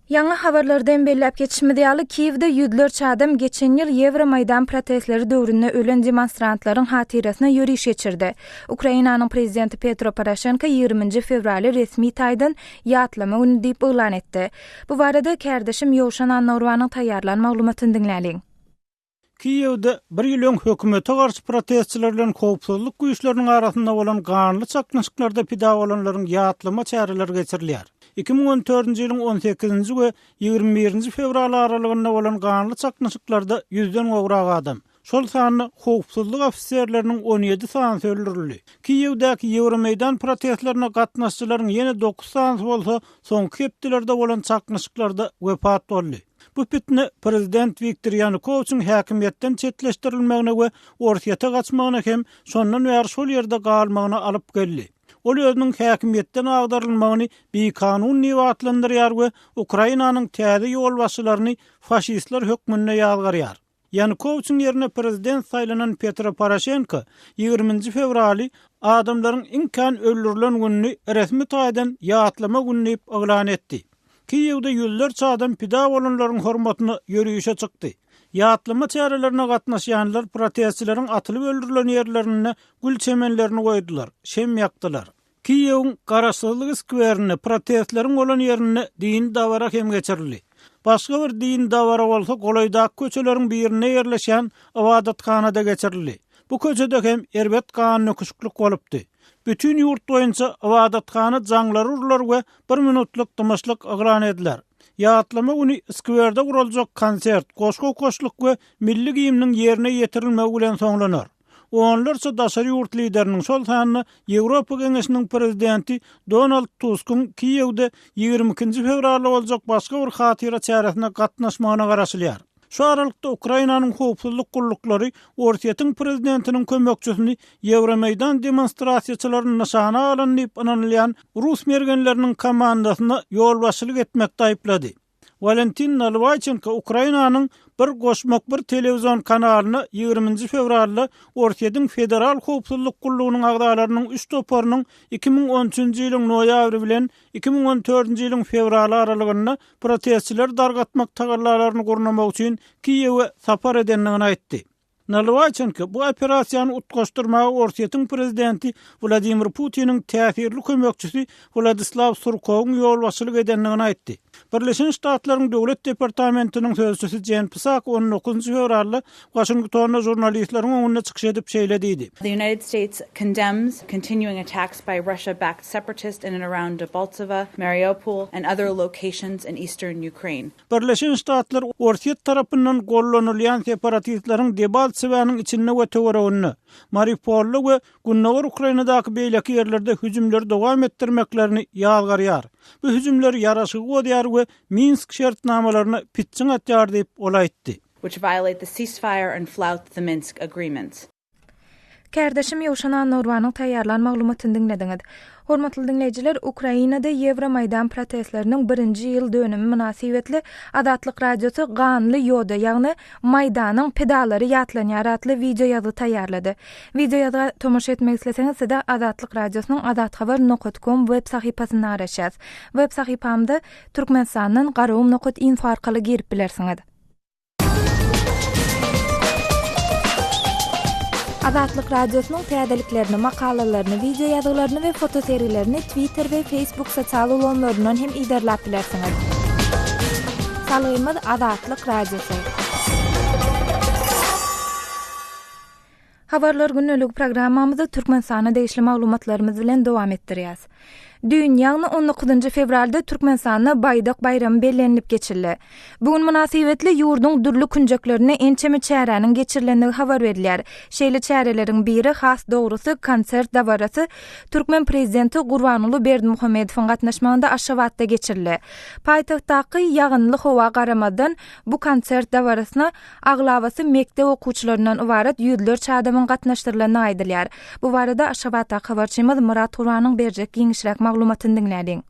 Ýaňy habarlarda hem belläp geçişimiz ýaly, Kiýewde ýüzlerçe adam geçen ýyl Ýewromaýdan protestleri döwründe ölen demonstrantlaryň hatyrasyna ýöriş geçirdi. Ukrainanyň prezidenti Petro Poroşenko ýigriminji fewraly resmi taýdan ýatlama güni diýip yglan etdi. Bu barada kärdeşim Ýowşan Annagurbanyň taýýarlan maglumatyny diňläliň. Kiýewde bir ýyl öň hökümete garşy protestçiler bilen howpsuzlyk güýçleriniň arasynda bolan ganly çaknyşyklarda pida bolanlaryň ýatlama çäreleri geçirilýär. 2014-nji ýylyň on sekizinji we 21-nji fewral aralygynda bolan ganly çaknyşyklarda ýüzden gowrak adam, şol sanda howpsuzlyk ofiserleriniň 17 sanysy öldürildi. Kiýewdäki Ýewromeýdan protestlerine gatnaşyjylaryň ýene dokuz sanysy bolsa soňky hepdelerde bolan çaknyşyklarda wepat boldy. Bu pitne prezident Wiktor Ýanukowiçiň häkimiýetden çetleşdirilmegine we Orsýete gaçmagyna hem şondan bäri şol ýerde galmagyna alyp geldi. Ol özüniň häkimiýetden agdarylmagyny bikanun diýip atlandyrýar we Ukrainanyň täze ýolbaşçylaryny faşistler hökmünde ýazgarýar. Ýanukowiçiň ýerine prezident saýlanan Petro Poroşenko ýigriminji fewraly adamlaryň iň kän öldürilen gününi resmi taýdan ýatlama güni diýip yglan etdi. Kiýewde ýüzlerçe adam pida bolanlaryň hormatyna ýörişe çykdy. Ýatlama çärelerine gatnaşýanlar protestçileriň atylyp öldürilen ýerlerinde gül çemenlerini goýdular, şem ýakdylar. Kiýewiň Garaşsyzlyk skwerinde protestleriň bolan ýerinde dini dabara hem geçirildi. Başga bir dini dabara bolsa golaýdaky köçeleriň birinde ýerleşýän ybadathanada geçirildi. Bu köçede hem erbet gandöküşiklik bolupdy. Bütin ýurt boýunça ybadathana jaňlary urlar we bir minutlyk dymyşlyk yglan ediler. Ýatlama güni skwerde guraljak konsert, goşgy okaşlyk we milli gimniň ýerine ýetirilmegi bilen soňlanar. Onlarça daşary ýurt lideriniň, şol sanda Ýewropa Geňeşiniň prezidenti Donald Tuskyň Kiýewde 22-nji fewralda boljak başga bir hatyra çäresine gatnaşmagyna garaşylýar. Şu aralykda Ukrainanyň howpsuzlyk gulluklary Orsýetiň prezidentiniň kömekçisini Ýewromeýdan demonstrasiýaçylaryny nyşana alan diýip ynanylýan rus mergenleriniň komandasyna ýolbaşçylyk etmekde aýyplady. Walentin Nalwaýçenko Ukrainanyň Bir goşmak bir telewizion kanalyna ýigriminji fewralda Orsýetiň Federal howpsuzlyk gullugynyň agzalarynyň üç toparynyň 2013 nji ýylyň noýabry bilen 2014 nji ýylyň fewraly aralygynda protestçileri dargatmak tagallalaryny gurnamak üçin Kiýewe sapar edendigini aýtdy. Nalwaýçenko bu operasiýany utgaşdyrmaga Orsýetiň prezidenti Wladimir Putiniň täsirli kömekçisi Wladislaw Surkowyň ýolbaşçylyk edendigini aýtdy. Birleşen Ştatlaryň Döwlet departamentiniň sözçüsi Jen Psaki on dokuzynjy fewralda Waşingtonda žurnalistleriň öňünde çykyş edip şeýle diýdi. The United States condemns continuing attacks by Russia-backed separatists in and around Debaltseve, Mariupol and other locations in eastern Ukraine. Birleşen Ştatlar Orsýet tarapyndan gollanylýan separatistleriň Debaltsewäniň içinde we töwereginde, Mariupolda we gündogar Ukrainadaky beýleki ýerlerde hüjümleri dowam etdirmeklerini ýazgarýar. Bu hüjümler ýaraşygy bozýar we Minsk şertnamalaryna pitjiň atýar diýip, ol aýtdy. which violate the ceasefire and flout the Minsk agreements. Kärdeşim Ýowşan Annagurbanyň taýýarlan maglumatyny diňlediňiz. Hormatly diňleýjiler, Ukrainada Ýewromaýdan protestleriniň birinji ýyl dönümi mynasybetli Azatlyk Radiosy Ganly ýoda, ýagny Maýdanyň pidalary ýatlanýar atly wideoýazgy taýýarlady. Wideoýazga tomaşa etmek isleseňiz size Azatlyk Radiosynyň azathabar nokat kom web sahypasynda garaşýas. Web sahypamyza Türkmenistandan garagum nokat info arkaly girip bilersiňiz. Azatlyk Radiosynyň täzeliklerini, makalalaryny, wideo ýazgylaryny we fotosergilerini Twitter we Facebook sosial ulgamlaryndan hem yzarlap bilersiňiz. Salgymyz Azatlyk Radiosy. Habarlar gündeligi programmamyzy Türkmenistana degişli maglumatlarymyz bilen dowam etdirýäs. Düýn, ýagny on dokuzynjy fewralda Türkmenistanda Baýdak baýramy bellenilip geçildi. Bu gün mynasybetli ýurduň dürli künjeklerinde ençeme çäräniň geçirilendigi habar berilýär. Şeýle çäreleriň biri, has dogrusy, konsert dabarasy türkmen prezidenti Gurbanguly Berdimuhamedowyň gatnaşmagynda Aşgabatda geçirildi. Paýtagtdaky ýagynly howa garamazdan, bu konsert dabarasyna Aglabasy mekdep okuwçylaryndan ybarat ýüzlerçe adamyň gatnaşdyrylandygy aýdylýar. Bu barada Aşgabatdaky habarçymyz Myrat Gurbanyň berjek giňişräk maglumatyny diňläliň.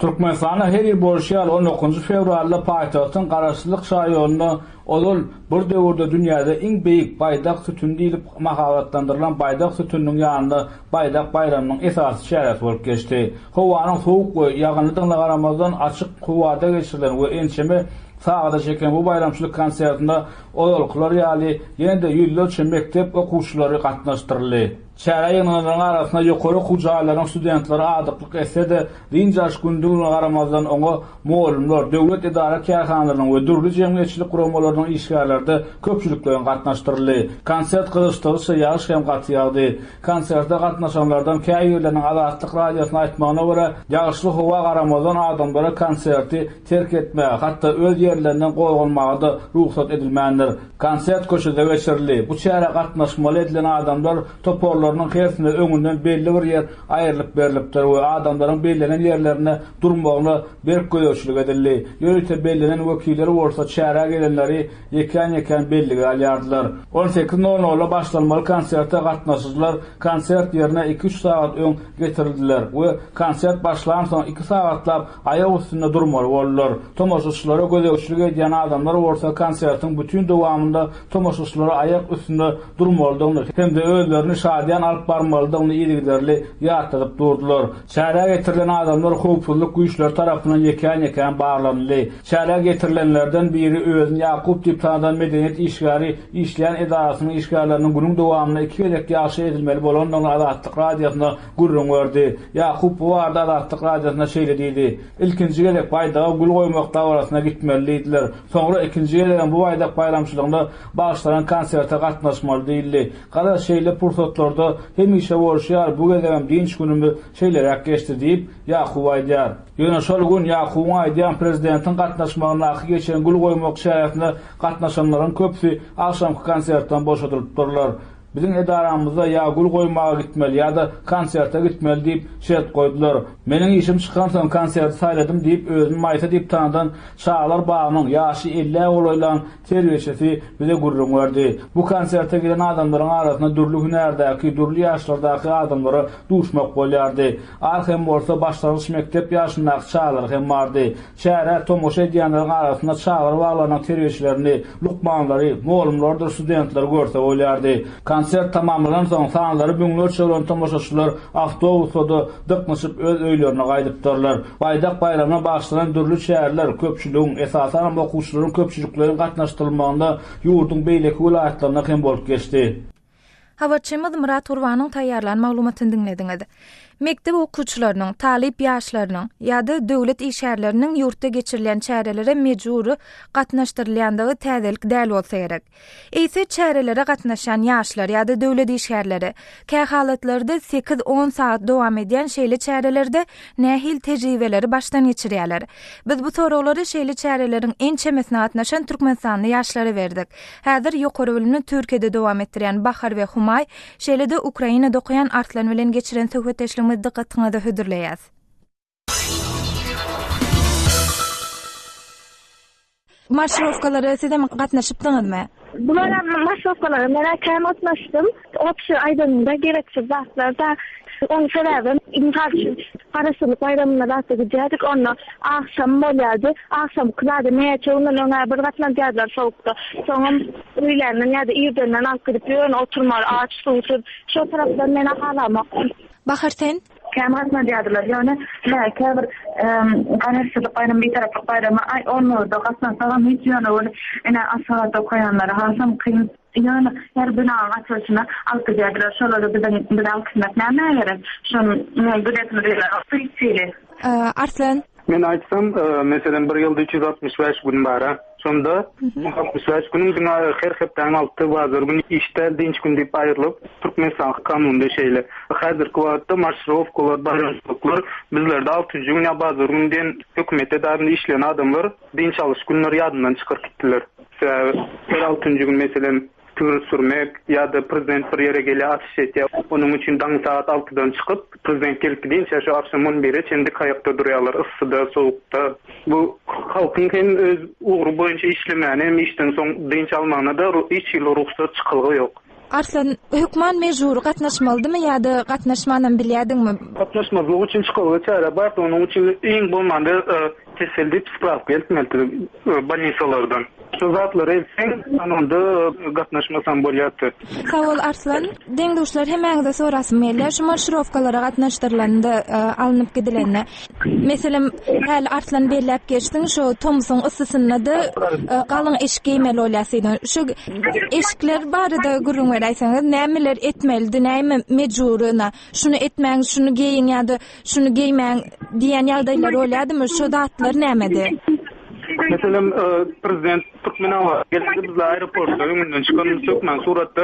Türkmenistanda her ýyl bolşy ýaly on dokuzynjy fewralda paýtagtyň Garaşsyzlyk şaýolunda ozal bir döwürde dünýäde iň beýik baýdak sütüni diýlip mahabatlandyrylan baýdak sütüniniň ýanynda baýdak baýramynyň esasy çäresi bolup geçdi. Howanyň sowuk we ýagynlydygyna garamazdan açyk howada geçirilen we ençeme sagada çeken bu baýramçylyk konsertinde ozalkylar ýaly ýene-de ýüzlerçe mekdep okuwçylary gatnaşdyryldy. Çärä ýygnananlaryň arasynda ýokary okuw jaýlarynyň studentleri adyklyk etse-de, dynç alyş günüdigine garamazdan oňa mugallymlar, döwlet edara-kärhanalarynyň we dürli jemgyýetçilik guramalarynyň işgärleri-de köpçülikleýin gatnaşdyryldy. Konsert gyzyşdygyça ýagyş hem gaty ýagdy. Konserte gatnaşanlardan käbirleriniň Azatlyk Radiosyna aýtmagyna görä, ýagyşly howa garamazdan adamlara konserti terk etmäge, hatda öz ýerlerinden gozganmaga-da rugsat edilmändir. Konsert köçede geçirildi. Bu çärä gatnaşmaly edilen adamlar toparlarynyň hersine öňünden belli bir ýer aýrylyp berlipdir we adamlaryň bellenen ýerlerinde durmagyna berk gözegçilik edildi. Ýörite bellenen wekiller bolsa çärä gelenleri ýekän-ýekän bellige alýardylar. On sekiz nol nolda başlanmaly konserte gatnaşyjylar konsert ýerine iki-üç sagat öň getirildiler we konsert başlansoň iki sagatlap aýak üstünde durmaly boldular. Tomaşaçylara gözegçilik edýän adamlar bolsa konsertiň bütin dowamynda tomaşaçylara aýak üstünde durmalydygyny hem-de özlerini şadyýan alyp barmalydygyny yzygiderli ýatladyp durdular. Çärä getirilen adamlar howpsuzlyk güýçleri tarapyndan ýekän-ýekän barlanyldy. Çärä getirilenlerden biri özüni Ýakup diýip tanadan medeniýet işgäri işleýän edarasynyň işgärleriniň günüň dowamynda iki gezek ýagşy edilmeli bolandygyny Azatlyk Radiosyna gürrüň berdi. Ýakup bu barada Azatlyk Radiosyna şeýle diýdi, Ilkinji gezek baýdaga gül goýmak dabarasyna gitmeli diýdiler. Soňra ikinji gezegem bu baýdak baýramçylygyna bagyşlanan konserte gatnaşmaly diýildi. Garaz, şeýle pursatlarda hemişe bolşy ýaly bu gezegem dynç günümiz şeýleräk geçdi diýip, Ýakup aýdýar. Ýöne şol gün Ýakubyň aýdýan prezidentiň gatnaşmagyndaky geçen gül goýmak çäresine gatnaşanlaryň köpüsi agşamky konsertden boşadylypdyrlar. Biziň edaramyzda ýa gül goýmaga gitmeli ýa-da konserte gitmeli diýip şert goýdular. Meniň işim çykansoň konserti saýladym diýip özüni Maýsa diýip tanadan çagalar bagynyň ýaşy ellä golaýlan terbiýeçisi bize gürrüň berdi. Bu konserte gelen adamlaryň arasynda dürli hünärdäki, dürli ýaşlardaky adamlara duşmak bolýardy. Az hem bolsa başlangyç mekdep ýaşyndaky çagalar hem bardy. Çärä tomaşa edýänleriň arasynda çagalar baglarynyň terbiýeçilerini, lukmanlary, mugallymlardyr studentleri görse bolýardy. Konsert tamamlanansoň, sanlary müňlerçe bolan tomaşaçylar awtobuslarda dyknyşyp öz öýlerine gaýdypdyrlar. Baýdak baýramyna bagyşlanan dürli çäreler köpçüligiň, esasanam okuwçylaryň köpçülikleýin gatnaşdyrylmagynda ýurduň beýleki welaýatlarynda hem bolup geçdi. Habarçymyz Myrat Gurbanyň taýýarlan maglumatyny diňlediňiz. Mekdep okuwçylarynyň, talyp ýaşlarynyň ýa-da döwlet işgärleriniň ýurtda geçirilýän çärelere mejbury gatnaşdyrylýandygy täzelik däl bolsa gerek. Eýse, çärelere gatnaşýan ýaşlar ýa-da döwlet işgärleri kähalatlarda sekiz-on sagat dowam edýän şeýle çärelerde nähili tejribeleri başdan geçirýärler? Biz bu soraglary şeýle çäreleriň ençemesine gatnaşan türkmenistanly ýaşlara berdik. Häzir ýokary bilimini Türkiýede dowam etdirýän Bahar we Humaý, şeýle-de Ukrainada okaýan Arslan bilen geçiren söhbetdeşligimizi dykgatyňyza hödürleýäs. Marşirowkalara sizem gatnaşypdyňyzmy? Bulara marşirowkalara men-ä kän gatnaşdym. Obşi aýdanyňda gereksiz zatlar-da. Onuň sebäbi, mysal üçin, Garaşsyzlyk baýramynda zatda gidýärdik, onda agşam bolýardy. Agşamky zady näçe günden öň-ä bir gatnadýardylar sowukda. Soňam öýländen ýa-da irdenden alyp gidip ýöne oturmaly aç-suwsuz. Şo tarapdan men-ä halamok. Bahar sen? Kän gatnadýardylar. Ýöne hä, käbir Garaşsyzlyk baýramy, Bitaraplyk baýramy, aý, onlarda gatnansagam hiç ýöne bir ine Aşgabatda okaýanlara hasam kyn. Ýöne her binaň açylyşyna alyp gidýärdiler. Şolara biziň bizi alyp gitmek nämä gerek? Şony gidesimiz gelenokdy hiç hili. Arslan. Men aýtsam, meselem, bir ýylda 365 gün bar-a. Şonda 65 günüň diňe her hepdäniň alty bazar güni iş däl, dynç gün diýip aýrylyp, Türkmenistan kanunynda şeýle. Häzirki wagtda marşirowkalar, baýramçylyklar bizlerde altynjy gün ýa bazar güni diýen hökümet edarynda işleýän adamlar dynç alyş günleri ýadyndan çykaryp gitdiler. Sebäbi her altynjy gün meselem tigir sürmek ýa-da prezident bir ýere gelýär açyş etýär. Onuň üçin daň sagat altydan çykyp, prezident gelip gidinçä şu agşam on bire çenli dik aýakda durýarlar yssyda, sowukda. Bu halkyň hem öz ugry boýunça işlemäne hem işden soň dynç almagyna-da hiç hili rugsat çykalga ýok. Arslan, hökman mejbury gatnaşmalydymy ýa-da gatnaşmanam bilýärdiňmi? Gatnaşmazlyk üçin çykalga çäre bardy, onuň üçin iň bolmanda kesel diýip sprawka eltmelidi bolnisalardan. Şo zatlary eltseň, onda gatnaşmasaň bolýardy. Sag bol Arslan. Deň-duşlar hemmäňize sorasym gelýär, şu marşirowkalara gatnaşdyrylanda, alnyp gidilende, meselem, häli Arslan belläp geçdiň, şo tomsuň yssysynda-da galyň eşik geýmeli bolýar diýdiň. Şu eşikler barada gürrüň beräýseňiz, nämeler etmelidi, näme mejburyna, şuny etmäň, şuny geýiň ýa-da şuny geýmäň diýen ýagdaýlar bolýardymy, şo zatlar nämedi? Meselem, prezident Türkmenabada gelende bizler aeroportda öňünden çykanymyz hökman suratda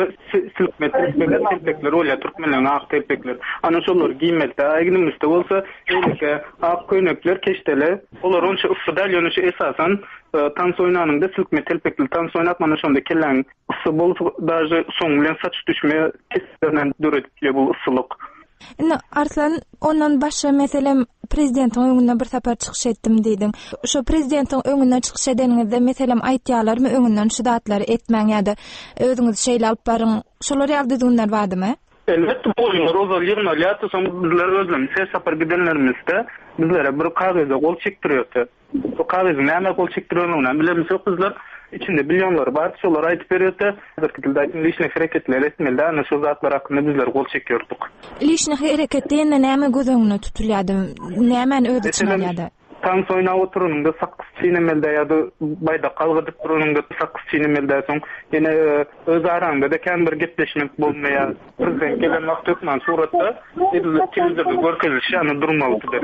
silkme telpekler telpekler bolýar türkmenleriň ak telpekler. Ana şolary giýmeli. Egnimizde bolsa beýleki ak köýnekler keşdeli. Olar onça yssy däl ýöne şu esasan tans oýnanyňda silkme telpekli tans oýnap mana şonda kelläň yssy bolup daže soň bilen saç düşme kesellerinem döredip bilýär bu yssylyk. Indi Arslan, ondan başga meselem, prezidentiň öňünde bir sapar çykyş etdim diýdiň. Şo prezidentiň öňünde çykyş edeniňizde meselem aýtýarlarmy öňünden şu zatlary etmäň ýa-da özüňizi şeýle alyp baryň, şolar ýaly düzgünler bardymy? Elbetde, mugallymlar ozal ýygnalýardy, soň bizler özlerimiz her sapar gidenlerimizde bizlere bir kagyza gol çekdirýärdi. Bu kagyzyň nämä gol çekdirenliginem bilemizok bizler. Içinde bilýonlary bardy, şolary aýdyp berýärdi. Häzirki dilde aýtsaň lişni hereketleri etmeli däl, ine şu zatlar hakynda bizler gol çekýärdik. Lişni hereket diýende näme göz öňünde tutulýardy? Nämäni öz içine alýardy? Tans oýnap oturanyňda sakgyç çeýnemeli däl ýa-da baýdak galgadyp duranyňda sakgyç çeýnemeli däl. Soň ýene öz araňda-da kän bir gepleşmek bolmaýar. Prezident gelen wagty hökman suratda edil telewizorda görkezilişi ýaly durmalydy.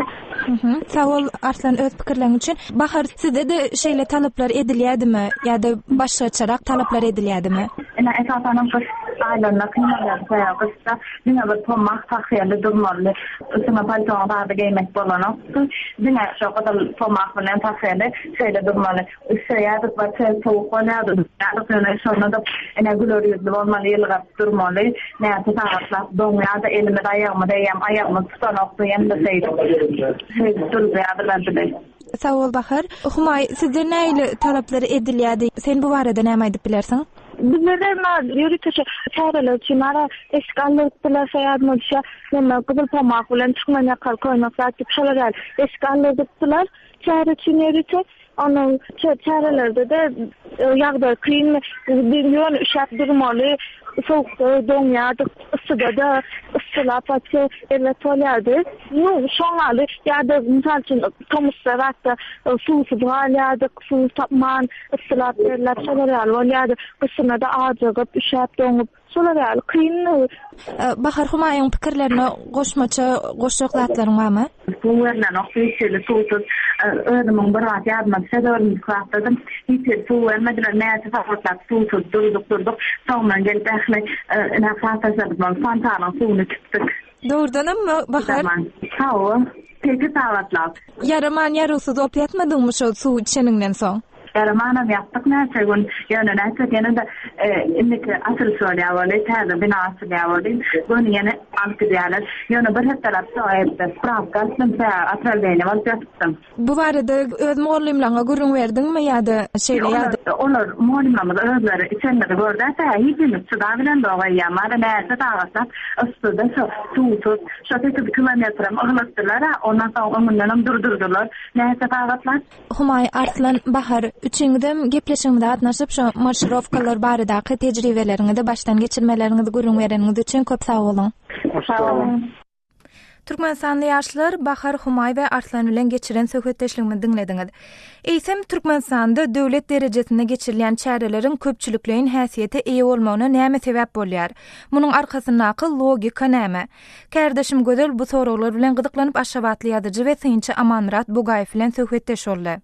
Sag bol Arslan öz pikirleriň üçin. Bahar sizde-de şeýle talaplar edilýädimi ýa-da başgaçarak talaplar edilýädimi? Ine esasanam gyş aýlarynda kyn bolýar sebäbi gyşda diňe bir pomah tahýaly durmaly üstüňe paltoňy zady geýmek bolanokdy diňe şo gyzyl pomah bilen tahýaly şeýle durmaly Üşeýärdik bir tez sowuk bolýardy doňýardyk ýöne şonda-da ine güler ýüzli bolmaly ýylgyryp durmaly näçe sagatlap doňýardy elimiz aýagymyz eýýäm aýagymyz tutanokdy ýene-de şeýdip şeýdip duruzýardylar bizi. Sag bol Bahar. Humaý sizden nähili talaplar edilýärdi sen bu barada näme aýdyp bilersiň? Bizlerde emma ýörite şu çäreler üçin ara eşik aldyrypdylar şo ýadyma düşýär neme gyzyl pomak bilen türkmen ýakaly köýnek zat diýip şolar ýaly eşik aldyrypdylar çäre üçin ýörite. Onuň çärelerde-de ýagdaý kyn, biz ýöne üşäp durmaly, sowukda doňýardyk, yssyda-da yssylap gaty erbet bolýardy. Nu, şoň ýaly ýa-da mysal üçin tomusda zatda suwsuz galýardyk, suw tapman, yssylap, derläp şolar ýaly bolýardy. Gyşyna-da ajygyp, üşäp, doňup. Şolar ýaly kyndy. Bahar Humaýyň pikirlerine goşmaça goşjak zatlaryň barmy? Suw berlenok hiç hili suwsuz. Özümiň bir wagt ýadyma düşse dördünji klasdadym. Hiç hili suw bermediler. Näçe sagatlap suwsuz durduk durduk. Soňundan gelip ähli ine klasdaşlarymyz fontanyň suwuny içipdik. Dogrudanammy Bahar? Hawa. Sekiz sagatlap. Ýaraman ýarawsyz bolup ýatmadyňmy şol suw içeniňden soň? Ýaramanam ýatdyk näçe gün. Ýöne nätjek ýene-de indiki açylyş bolýar weli, täze bina açylýar weli, göni ýene alyp gidýärler. Ýöne bir hepdeläp şo ýerde sprawka alypdym, sebäbi otrawleniýe bolup ýatypdym. Bu barada öz mugallymlaryňa gürrüň berdiňmi ýa-da şeýle ýa-da. Olar mugallymlarymyz özleri içenimizi gördä-dä, hiçimiz çydabilemzok eýýäm, bary näçe sagatlap yssyda şo suwsuz, şo sekiz kilometrem yglatdylar-a, ondan soň öňündenem durdurdylar näçe sagatlap. Humaý, Arslan, Bahar, üçüňizem gepleşigimize gatnaşyp, şu marşirowkalar baradaky tejribeleriňizi, başdan geçirmeleriňizi gürrüň bereniňiz üçin köp sag boluň! Sag boluň! Türkmenistanly ýaşlar Bahar, Humaý we Arslan bilen geçiren söhbetdeşligimizi diňlediňiz. Eýsem, Türkmenistanda döwlet derejesinde geçirilýän çäreleriň köpçülikleýin häsiýete eýe bolmagyna näme sebäp bolýar? Munuň arkasyndaky logika näme? Kärdeşim Gözel bu soraglar bilen gyzyklanyp aşgabatly ýazyjy we synçy Amanmyrat Bugaýew bilen söhbetdeş boldy.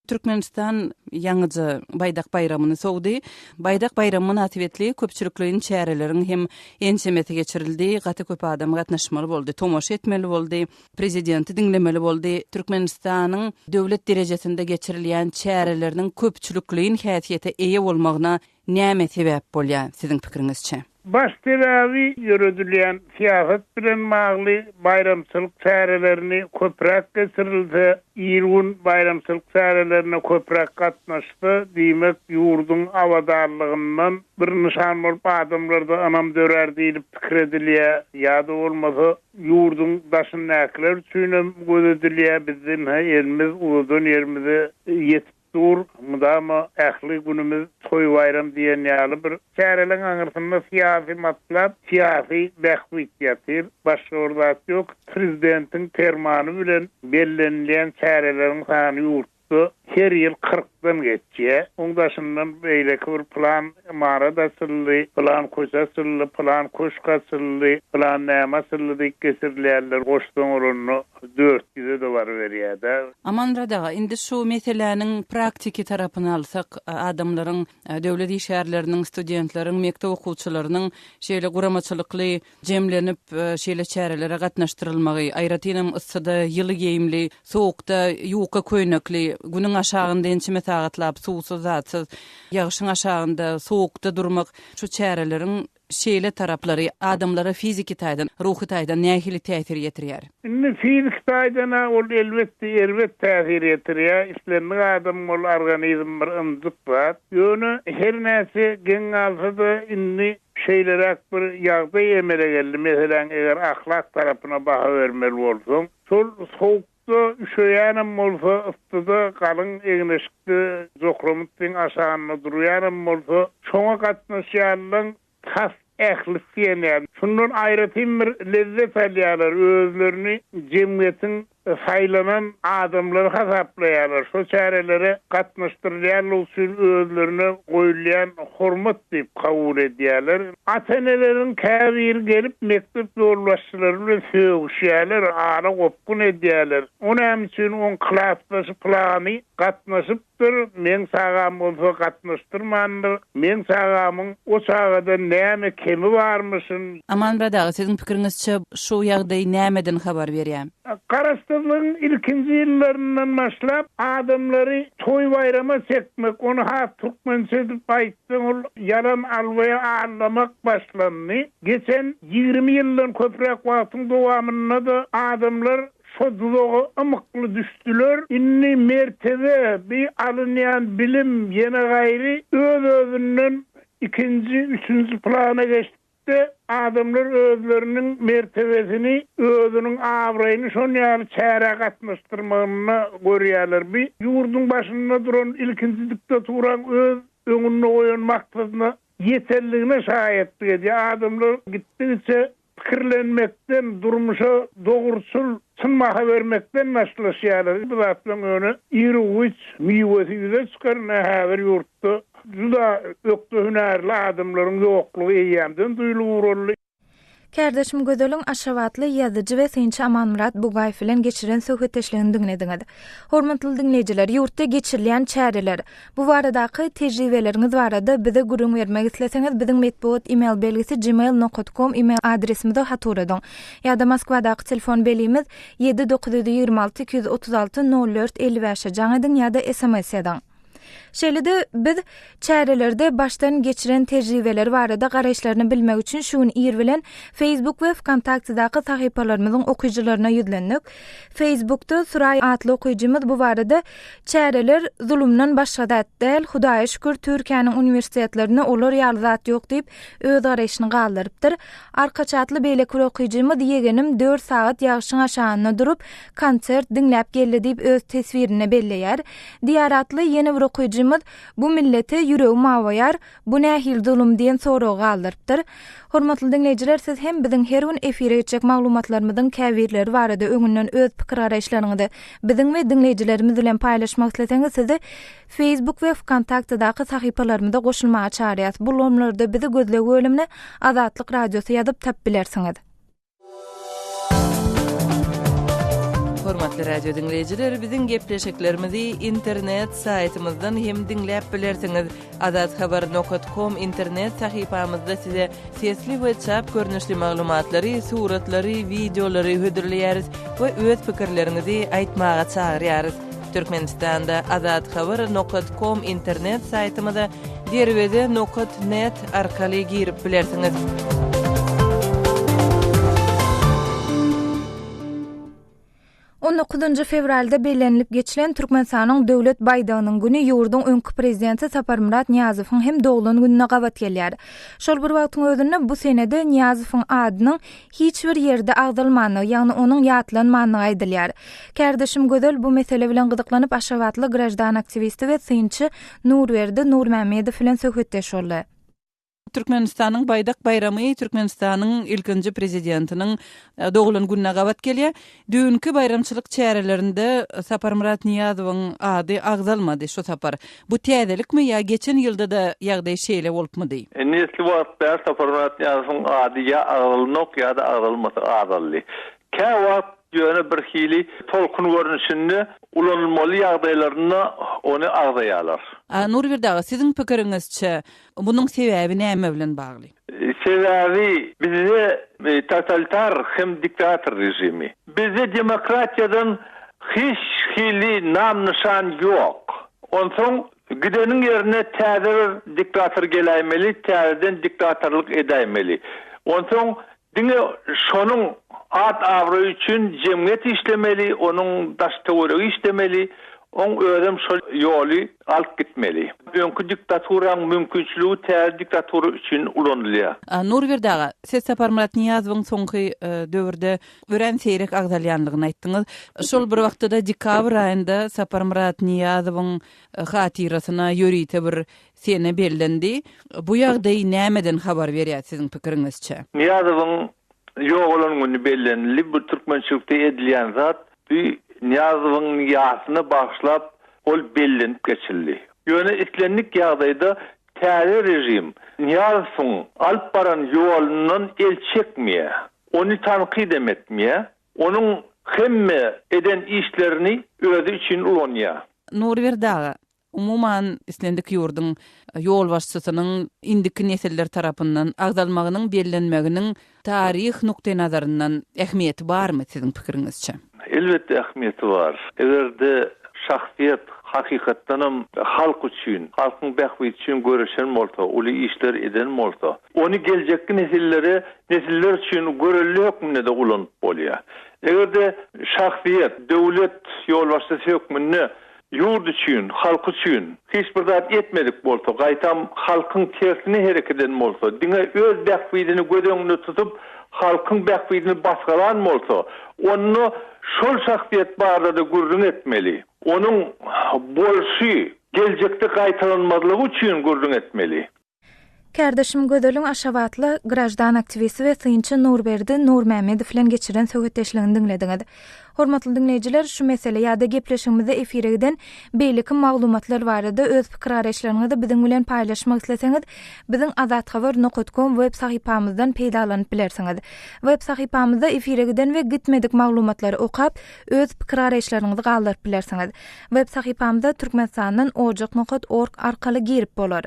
Türkmenistan ýaňyja Baýdak baýramyny sowdy. Baýdak baýramy mynasybetli köpçülikleýin çäreleriň hem ençemesi geçirildi. Gaty köp adam gatnaşmaly boldy, tomaşa etmeli boldy, prezidenti diňlemeli boldy. Türkmenistanyň döwlet derejesinde geçirilýän çäreleriniň köpçülikleýin häsiýete eýe bolmagyna näme sebäp bolýar siziň pikiriňizçe? Baş sebäbi ýöredilýän syýasat bilen bagly baýramçylyk çärelerini köpräk geçirilse, il-gün baýramçylyk çärelerine köpräk gatnaşsa, diýmek, ýurduň abadanlygyndan bir nyşan bolup adamlarda ynam dörär diýlip pikir edilýär. Ýa-da bolmasa, ýurduň daşyndakylar üçinem göz edilýär, bizde ynha elimiz uzadan ýerimize ýetip Dur, mydama ähli günümiz toý-baýram diýen ýaly bir çäreleň aňyrsynda syýasy matlap, syýasy bähbit ýatyr. Başga bir zat ýok. Prezidentiň permany bilen bellenilýän çäreleriň sany ýurtda her ýyl kyrkdan geçýär. Oň daşyndan beýleki bir pylan ymarat açyldy, pylan köçe açyldy, pylan köşk açyldy, pylan näme açyldy diýip geçirilýärler. Goşsaň olanda 400-e-de baryberýär-dä. Amanmyrat aga, indi şu meseläniň praktiki tarapyny alsak, adamlaryň, döwlet işgärleriniň, studentleriň, mekdep okuwçylarynyň şeýle guramaçylykly jemlenip, şeýle çärelere gatnaşdyrylmagy, aýratynam yssyda ýyly geýimli, sowukda ýuka köýnekli, günüň aşagynda ençeme sagatlap suwsuz-zatsyz, ýagşyň aşagynda, sowukda durmak, şu çäreleriň Şeýle taraplary adamlara fiziki taýdan, ruhy taýdan nähili täsir ýetirýär? Indi fiziki taýdan-a ol elbetde erbet täsir ýetirýär. Islendik adamyň ol organizmi bir ynjyk zat. Ýöne her näçe geň galsa-da indi şeýleräk bir ýagdaý emele geldi. Meselän eger ahlak tarapyna baha bermeli bolsaň, şol sowukda üşeýänem bolsa, yssyda galyň egin-eşikde jokramytdyň aşagynda durýanam bolsa, şoňa gatnaşýanlaň tas ählisi diýen ýaly, şundan aýratyn bir lezzet alýarlar, özlerini jemgyýetiň saýlanan adamlary hasaplaýarlar, şo çärelere gatnaşdyrylýanlygy üçin özlerine goýulýan hormat diýip kabul edýärler. Ata-eneleriň käbiri gelip mekdep ýolbaşçylary bilen sögüşýärler, ara gopgun edýärler. O näme üçin oň klasdaşy pylany gatnaşypdyr, meň çagam bolsa gatnaşdyrmandyr, meň çagamyň o çagadan näme kemi barmyşyn? Amanmyrat aga, siziň pikiriňizçe şu ýagdaý nämeden habar berýär? Garaşsyzlygyň ilkinji ýyllaryndan başlap adamlary toý-baýrama çekmek, ony has türkmençe edip aýtsaň ol ýalan alwaýa aldamak başlandy. Geçen 20 ýyldan köpräk wagtyň dowamynda-da adamlar şo duzaga ymykly düşdüler. Indi mertebe, bi alynýan bilim ýene gaýry öz-özünden ikinji, üçünji plana geçdi. De adamlar özleriniň mertebesini, özüniň abraýyny şon ýaly çärä gatnaşdyrmagynda görýärler. Bi ýurduň başynda duran ilkinji diktaturaň öz öňünde goýan maksadyna ýetenligine şaýatlyk edýär. Adamlar gitdigiçe pikirlenmekden, durmuşa dogruçyl, çyn baha bermekden daşlaşýarlar. Bu zatlaryň ýöne iru-giç miwesi ýüze çykar. Ine, häzir ýurtda juda ökde hünärli adamlaryň ýoklugy eýýämden duýlup ugraldy. Kärdeşim Gözeliň aşgabatly ýazyjy we synçy Amanmyrat Bugaýew bilen geçiren söhbetdeşligini diňlediňiz. Hormatly diňleýjiler, ýurtda geçirilýän çäreler, Bu baradaky tejribeleriňiz barada bize gürrüň bermek isleseňiz biziň metbugat email belgisi gmail nokat kom email adresimize hat ugradyň. Ýa-da Moskwadaky telefon belgimiz 7 926 236 04 55-e jaň ediň ýa-da sms ýazyň. Şeýle-de biz çärelerde başdan geçiren tejribeleri barada garaýyşlaryny bilmek üçin şu gün ir bilen Facebook we Wkontaktedaky sahypalarymyzyň okyjylaryna ýüzlendik. Facebookda Suraý atly okyjymyz bu barada Çäreler zulumdan başga zat däl, Hudaýa şükür Türkiýäniň uniwersitetlerinde olar ýaly zat ýok diýip, öz garaýşyny galdyrypdyr. Arkaç atly beýleki bir okyjymyz Ýegenim dört sagat ýagşyň aşagynda durup, konsert diňläp geldi diýip öz teswirinde belleýär. Diýar atly ýene bir okyjymyz Bu millete ýüregim awaýar, Bu nähili zulum diýen soragy galdyrypdyr. Hormatly diňleýjiler siz hem biziň her gün efire geçjek maglumatlarymyzyň käbirleri barada öňünden öz pikir-garaýyşlaryňyzy biziň we diňleýjilerimiz bilen paýlaşmak isleseňiz sizi Facebook we Wkontaktedaky sahypalarymyza goşulmaga çagyrýas. Bu ulgamlarda bizi gözleg bölümine Azatlyk Radiosy ýazyp tapyp bilersiňiz. Hormatly radio diňleýjiler, biziň gepleşiklerimizi internet saýtymyzdan hem diňläp bilersiňiz. Azathabar nokat kom internet sahypamyzda size sesli we çap görnüşli maglumatlary, suratlary, wideolary hödürleýäris we öz pikirleriňizi aýtmaga çagyrýarys. Türkmenistanda Azathabar nokat kom internet saýtymyza Derweze nokat net arkaly girip bilersiňiz. On dokuzynjy fewralda bellenilip geçilen Türkmenistanyň Döwlet baýdagynyň güni ýurduň öňki Prezidenti Saparmyrat Nyýazowyň hem doglan gününe gabat gelýär. Şol bir wagtyň özünde bu senede Nyýazowyň adynyň hiç bir ýerde agzalmandygy, ýagny onuň ýatlanmandygy aýdylýar. Kärdeşim Gözel bu mesele bilen gyzyklanyp aşgabatly graždan aktiwisti we synçy Nurberdi Nurmämmedow bilen söhbetdeş boldy. Türkmenistanyň baýdak baýramy Türkmenistanyň ilkinji Prezidentiniň doglan gününe gabat gelýär. Düýnki baýramçylyk çärelerinde Saparmyrat Nyýazowyň ady agzalmady şu sapar. Bu täzelikmi ýa geçen ýylda-da ýagdaý şeýle bolupmydy? Indi esli wagt bäri Saparmyrat Nyýazowyň ady ýa agzalnok ýa-da agzalmasy azaldy. Käwagt ýöne birhili tolkun görnüşinde ulanylmaly ýagdaýlarynda ony agzaýarlar. Nurberdi aga, siziň pikiriňizçe, munuň sebäbi näme bilen bagly? Sebäbi bizde totalitar hem diktator režimi. Bizde demokratiýadan hiç hili nam-nyşan ýok. Onsoň gideniň ýerine täze bir diktator geläýmeli, täzeden diktatorlyk edäýmeli. Onsoň Diňe şonuň at-abraýy üçin jemgyýet işlemeli, onuň daş-töweregi işlemeli, oň özem şol ýoly alyp gitmeli. Öňki diktaturaň mümkinçiligi täze diktatura üçin ulanylýar. Nurberdi aga, siz Saparmyrat Nyýazowyň soňky döwürde örän seýrek agzalýanlygyny aýtdyňyz. Şol bir wagtda-da dekabr aýynda Saparmyrat Nyýazowyň hatyrasyna ýörite bir Sene bellendi. Bu ýagdaý nämeden habar berýär siziň pikiriňizçe? Nyýazowyň ýogalan güni bellenildi. Bu türkmençilikde edilýän zat. Bu Nyýazowyň ýasyna bagyşlap ol bellenip geçildi. Ýöne islendik ýagdaýda täze režim Nyýazowyň alyp baran ýolundan el çekmeýär. Ony tankydam etmeýär. Onuň hemme eden işlerini özi üçin ulanýar. Nurberdi aga, Umuman, islendik ýurduň ýolbaşçysynyň indiki nesiller tarapyndan agzalmagynyň, bellenmeginiň taryh nukdaýnazaryndan ähmiýeti barmy siziň pikiriňizçe? Elbetde ähmiýeti bar. Eger-de şahsyýet hakykatdanam halk üçin, halkyň bähbidi üçin göreşen bolsa, uly işler eden bolsa, ony geljekki nesillere, nesiller üçin görelde hökmünde-de ulanyp bolýar. Eger-de şahsyýet döwlet ýolbaşçysy hökmünde Ýurt üçin, halk üçin hiç bir zat etmedik bolsa, gaýtam halkyň tersine hereket eden bolsa, diňe öz bähbidini göz öňünde tutup, halkyň bähbidini basgalan bolsa, onda şol şahsyýet barada-da gürrüň etmeli. Onuň bolşy geljekde gaýtalanmazlygy üçin gürrüň etmeli. Kärdeşim Gözeliň aşgabatly graždan aktiwisti we synçy Nurberdi Nurmämmedow bilen geçiren söhbetdeşligini diňlediňiz. Hormatly diňleýjiler, şu mesele ýa-da gepleşigimizde efire giden beýleki maglumatlar barada öz pikir-garaýyşlaryňyzy biziň bilen paýlaşmak isleseňiz, biziň azathabar nokat kom web sahypamyzdan peýdalanyp bilersiňiz. Web sahypamyzda efire giden we gitmedik maglumatlary okap, öz pikir-garaýyşlaryňyzy galdyryp bilersiňiz. Web sahypamyza Türkmenistandan ojak nokat org arkaly girip bolar.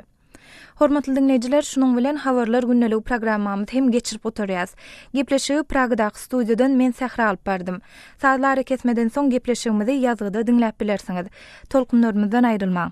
Hormatly diňleýjiler, şunuň bilen Habarlar gündeligi programmamyzy hem geçirip gutarýas. Gepleşigi Pragadaky studiýadan men Sähra alyp bardym. Sazly arakesmeden soň gepleşigimizi ýazgyda diňläp bilersiňiz. Tolkunlarymyzdan aýrylmaň.